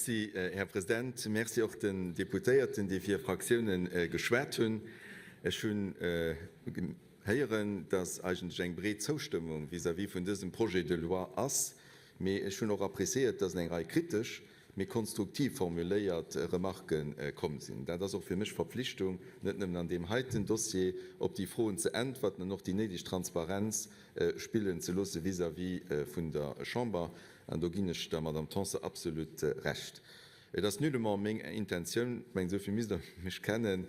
Merci, Här President. Merci och den Deputéierten, déi fir hir Fraktiounen geschwat hunn. Ech hunn héieren, dass eigentlech eng breet Zoustëmmung vis-à-vis vun dësem Projet de loi ass. Mee ech hunn och appréciéiert, dass eng Rei kritesch, mee konstruktiv formuléiert Remarquë komm sinn. Dat ass och fir mech Verpflichtung, net nëmmen an deem heiten Dossier op déi Froen ze äntwerten an och déi néideg Transparenz spillen ze loosse vis-à-vis vun der Chamber. An do ginn ech der Madame Tanson absolut Recht. Et ass nullement meng Intentioun, ech mengen, esou vill misst Der mech kennen,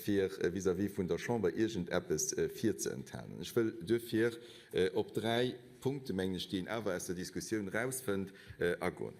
fir vis-à-vis vun der Chamber iergendeppes virzeenthalen. Ech wëll duerfir op dräi Punkte, mengen ech, déi een awer aus der Diskussioun erausfënnt, agoen.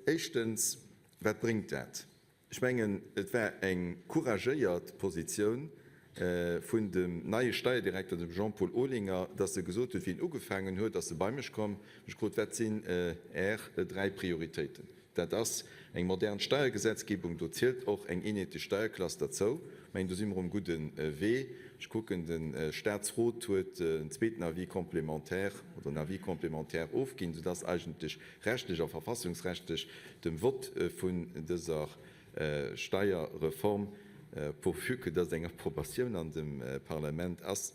Éischtens, Wat bréngt dat? Ech mengen, et war eng couragéiert Positioun vun dem neie Steierdirekter, dem Jean-Paul Olinger, dass e gesot huet, wéi en ugefaangen huet, ass e bei mech komm, mech gefrot, Wat sinn Är dräi Prioritéiten? Dat ass eng modern Steiergesetzgebung, do zielt och eng eenheetlech Steierklass derzou. Ech mengen, do si mer um gudde Wee. Ech kucken, de Statsrot huet en zweeten Avis complémentaire oder en Avis complémentaire ofginn, soudass eigentlech rechtlech a verfassungsrechtlech dem Vott vun dëser Steierreform, pourvu que dass eng Approbatioun an dem Parlament ass,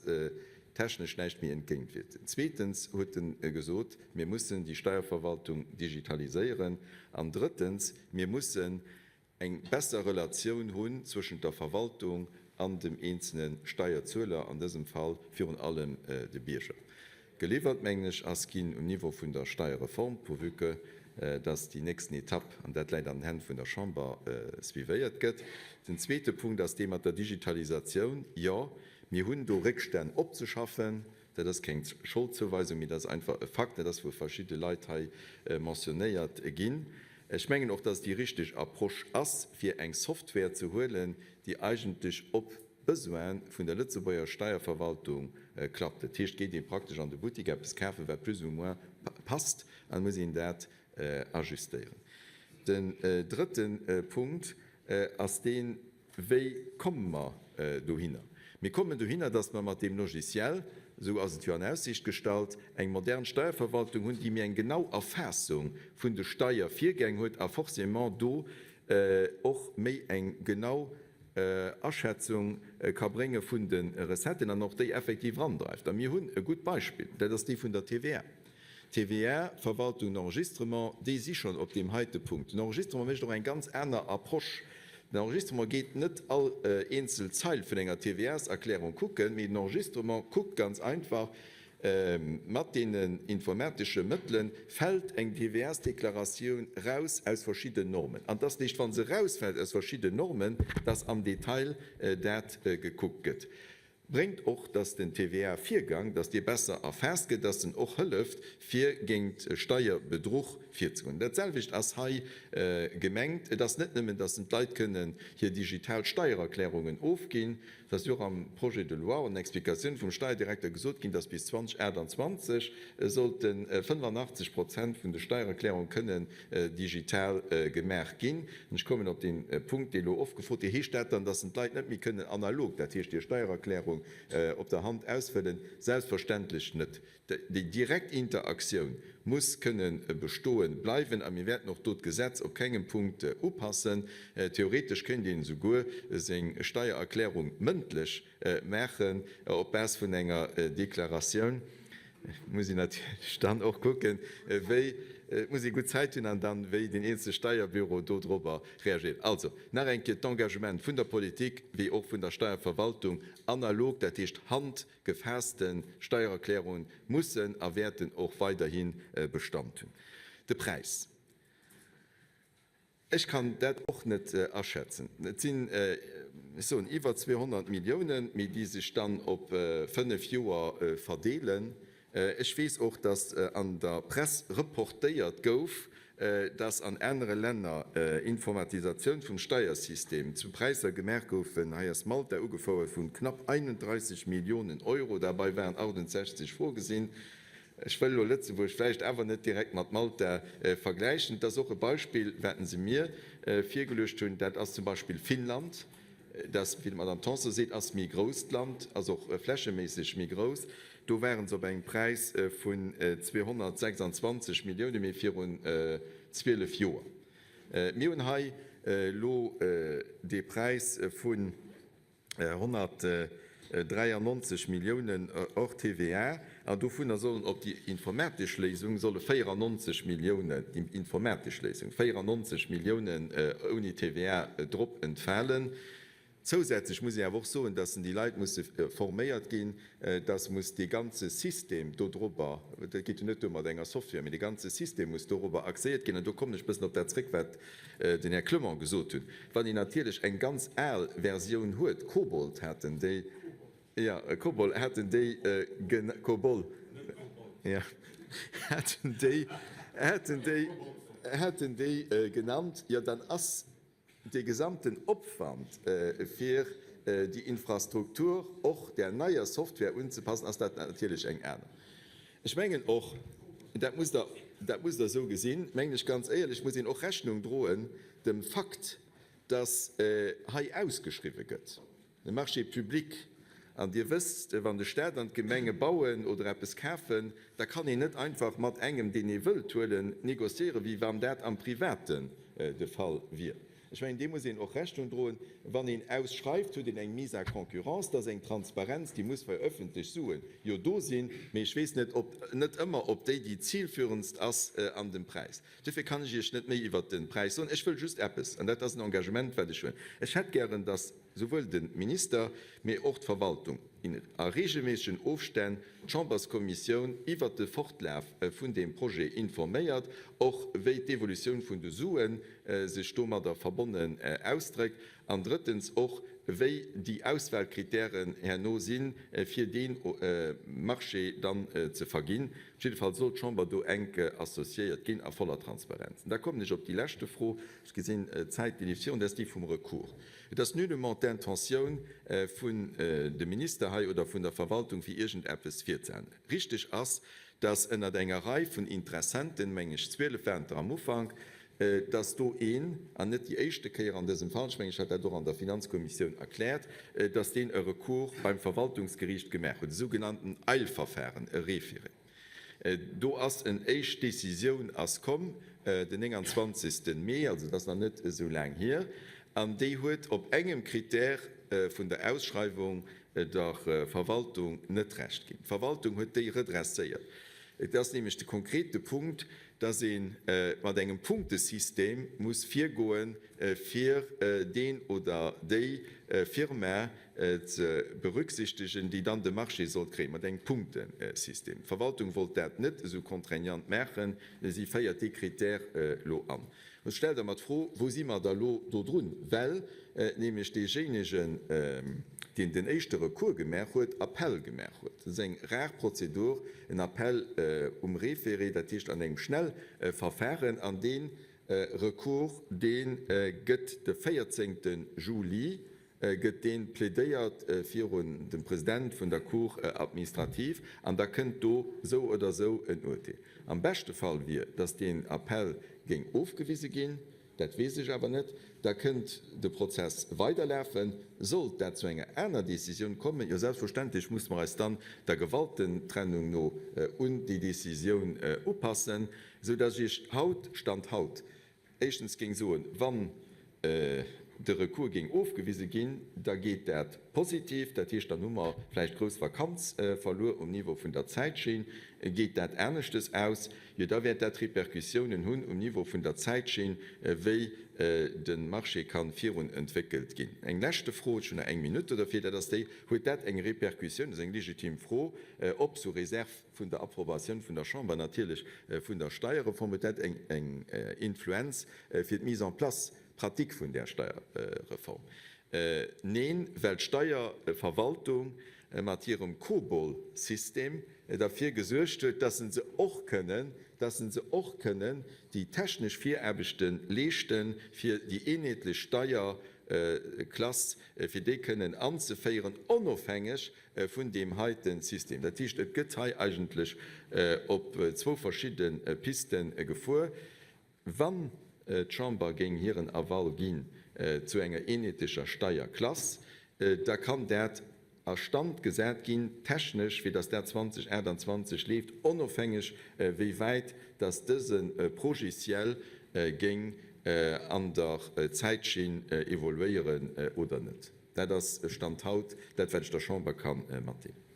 technesch näischt méi entgéintwierkt. Zweetens huet en gesot, mir mussen déi Steierverwaltung digitaliséieren. An drëttens, mir mussen eng besser Relatioun hunn zwëschent der Verwaltung an dem eenzelne Steierzueler, an dësem Fall virun allem de Bierger. Geliwwert, mengen ech, ass ginn um Niveau vun der Steierreform, pourvu que dass déi nächsten Etapp, an dat läit an den Hänn vun der Chamber, suivéiert gëtt. Den zweete Punkt ass dee mat der Digitalisatioun. Jo, mir hunn do Réckstänn opzeschaffen. Dat ass keng Scholdzouweisung, mee dat ass einfach e Fakt. Dat ass vu verschidde Leit hei mentionnéiert ginn. Ech mengen och, dass et déi richteg Approche ass, fir eng Software ze huelen, déi eigentlech op d'Besoine vun der Lëtzebuerger Steierverwaltung klappt. Dat heescht, geet ee praktesch an de Buttik eppes kafen, wat plus ou moins passt, an muss een dat ajustéieren. Den drëtte Punkt ass deen, Wéi komme mer dohinner? Mir kommen dohinner, dass mer mat deem Logiciel, esou ass et jo an Aussicht gestallt, eng modern Steierverwaltung hunn, déi méi eng genau Erfaassung vun de Steiervirgäng huet a forcément do och méi eng genau Aschätzung ka brénge vun de Recetten an och déi effektiv erandreift. A mir hunn e gutt Beispill, dat ass dee vun der TVA. D'TVA-Verwaltung, den Enregistrement, déi si schonn op deem heite Punkt. Den Enregistrement mécht och eng ganz aner Approche. Den Enregistrement geet net all eenzel Zeil vun enger TVA-s-Erklärung kucken, mee den Enregistrement kuckt ganz einfach, mat deenen informatesche Mëttelen, fält eng TVA-s-Deklaratioun raus aus verschidden Normen. An et ass eréischt, wa se rausfält aus verschidden Normen, dass am Detail dat gekuckt gëtt. Bréngt och, dass den TVA-Virgang, dass dee besser erfaasst gëtt, dass en och hëlleft, fir géint Steierbedruch virzegoen. Dat selwecht ass hei gemengt. Et ass net nëmmen, dass d'Leit kënnen hir digital Steiererklärungen ofginn. Et ass jo och am Projet de loi an Explikatioun vum Steierdirekter gesot ginn, dass bis 2028 sollte 85 Prozent vun de Steiererklärunge kënnen digital gemaach ginn. An ech kommen op dee Punkt, dee elo oft gefrot gëtt, Heescht dat dann, dass en d'Leit net méi kënnen analog, dat heescht hir Steiererklärung op der Hand ausfëllen? Selbstverständlech net. Déi direkt Interaktioun muss kënne bestoe bleiwen a mir wäerten och do d'Gesetz op kengem Punkt upassen. Theoretesch kéint een esouguer seng Steiererklärung mëndlech maachen op Base vun enger Deklaratioun. Et muss een natierlech dann och kucken, wéi, et muss ee gutt Zäit hunn an dann, wéi den eenzele Steierbüro dodrobber reagiert. Also, nach eng Kéier, d'Engagement vun der Politik wéi och vun der Steierverwaltung, analog, dat heescht handgefaasste Steiererklärungen, mussen a wäerten och weiderhi Bestand hunn. De Präis. Ech kann dat och net aschätzen. Et sinn, ech soen, iwwer 200 Milliounen, mee déi sech dann op fënnef Joer verdeelen. Ech weess och, datt an der Press reportéiert gouf, datt an anere Länner Informatisatioun vum Steiersystem zu Präisser gemaach goufen, hei ass Malta ugefouert, vu knapp 31 Millionen Euro, dabei waren 68 vorgesinn. Ech wëll elo Lëtzebuerg vläicht awer net direkt mat Malta vergläichen. Et ass och e Beispill, wat se mir virgeluecht hunn, dat ass zum Beispill Finnland. Dat, wéi d'Madame Tanson seet, ass méi grouss, d'Land ass och flächeméisseg méi grouss. Do ware se op engem Präis vun 226 Milliounen, mee virun 12 Joer. Mir hunn hei elo dee Präis vun 193 Milliounen hors TVA, an dovunner sollen op déi informatesch Léisung solle 94 Milliounen, déi informatesch Léisung, 94 Milliounen ouni TVA drop entfalen. Zousätzlech muss een awer och soen, dass déi Leit musse forméiert ginn, dass muss dee ganze System dodrobber, dat geet jo net duer mat enger Software, mee dee ganze System muss dorobber axéiert ginn. An do kommen ech e bëssen op dat zréck, wat den Här Clement gesot huet. Wann een natierlech eng ganz al Versioun huet, Kobold haten déi, jo, Kobol haten déi, Kobol, jo, haten déi, haten déi, haten déi genannt, jo, dann ass Dee gesamten Opwand, fir déi Infrastruktur och där neier Software unzepassen, ass dat natierlech eng aner. Ech mengen och, dat musst Der, dat musst Der esou gesinn, mengen ech ganz éierlech, muss een och Rechnung droen dem Fakt, dass hei ausgeschriwwe gëtt. De Marché public, an Dir wësst, wann de Stat an d'Gemenge bauen oder eppes kafen, da kann een net einfach mat engem, deen ee wëllt huelen, négociéieren, wéi wann dat am Privaten de Fall wier. Ech mengen, deem muss een och Rechnung droen. Wann een ausschreift, huet een eng Mise à concurrence, dat ass eng Transparenz, déi muss bei öffentlech Suen jo do sinn, mee ech weess net, ob, net ëmmer, ob déi déi zielführendst ass an dem Präis. Duerfir kann ech Iech net méi iwwert de Präis soen. Ech wëll just eppes, an dat ass en Engagement, wat ech hunn, Ech hätt gären, datt souwuel de Minister, mee och d'Verwaltung in a regelméissegen Ofstänn d'Chamberskommissioun iwwert de Fortlaf vun deem Projet informéiert, och wéi d'Evolutioun vun de Sue sech domadder verbonnen ausdréckt, an drëttens och, wéi déi Auswahlkritären herno sinn, fir dee Marché dann ze verginn. Op jidde Fall soll d'Chamber do enk associéiert ginn a voller Transparenz. An da kommen ech op déi leschte Fro, ech gesinn, d'Zäit leeft virun, dat ass déi vum Recours. Et ass nullement d'Intentioun vun dem Minister hei oder vun der Verwaltung, fir iergendeppes virzehalen. Richteg ass, dass ënnert enger Rei vun Interessenten, meng ech 12 waren et der am Ufank, dass do een, an net déi éischte Kéier an dësem Fall, ech mengen, ech hat dat och an der Finanzkommissioun erkläert, dass deen e Recours beim Verwaltungsgeriicht gemaach huet, e sougenannten Eilverfahren, e Référé. Do ass en éischt Décisioun ass komm den 29. Mee, also dat ass nach net esou laang hier, an déi huet op engem Critère vun der Ausschreiwung der Verwaltung net Recht ginn. D'Verwaltung huet déi redresséiert. Et ass nämlech de konkrete Punkt, dass ee mat engem Punktesystem muss virgoen, fir deen oder déi Firma ze berücksichtegen, déi dann de Marché sollt kréien, mat engem Punktesystem. D'Verwaltung wollt dat net esou contraignant maachen, si féiert dee Critère elo an. Elo stellt Der mer d'Fro, Wou si mer da lo do drun? Well nämlech deejéinegen, deen den éischte Recours gemaach huet, Appell gemaach huet. Dat ass eng rar Prozedur, en Appell um Référé, dat heescht an engem Schnellverfahren. An dee Recours, dee gëtt de 14 Juli gëtt dee plädéiert virun dem President vun der Cour administrative an da kënnt do esou oder esou en Urteel. Am beschte Fall wier, datt deen Appell géing ofgewise ginn, dat weess ech awer net, da kënnt de Prozess weiderlafen. Sollt dat zu enger aner Décisioun kommen, jo selbstverständlech musse mer eis dann der Gewaltentrennung no un déi Décisioun upassen, esou datt ech Iech haut, Stand haut, éischtens géing soen, wann de Recours géing ofgewise ginn, da geet dat positiv, dat heescht, dann hu mer vläicht grouss Vakanz verluer um Niveau vun der Zäitschinn. Geet dat aneschtes aus, jo da wäert dat Répercussiounen hunn um Niveau vun der Zäitschinn, wéi de Marché ka virun entwéckelt ginn. Eng leschte Fro, ech hunn nach eng Minutt dofir, dat ass déi, Huet dat eng Répercussioun, dat ass eng legitim Fro, op sous réserve vun der Approbatioun vun der Chamber natierlech vun der Steierreform, huet dat eng Influenz fir d'Mise en place pratique vun där Steierreform? Neen, well d'Steierverwaltung mat hirem COBOL-System derfir gesuergt huet, dass se och kënnen, dass se och kënnen déi technesch Viraarbechte leeschten, fir déi eenheetlech Steierklass, fir déi kënnen anzeféieren, onofhängeg vun deem heite System. Dat heescht, et gëtt hei eigentlech op zwou verschidde Piste gefuer. Wann d'Chamber géing hiren Aval ginn zu enger eenheetlecher Steierklass, da kann dat a Stand gesat ginn, technesch, fir datt dat 2028 leeft, onofhängeg wéi wäit datt dëse Progiciel géing. an der Zäitschinn evoluéieren oder net. Dat ass Stand haut dat, wat ech der Chamber ka matdeelen.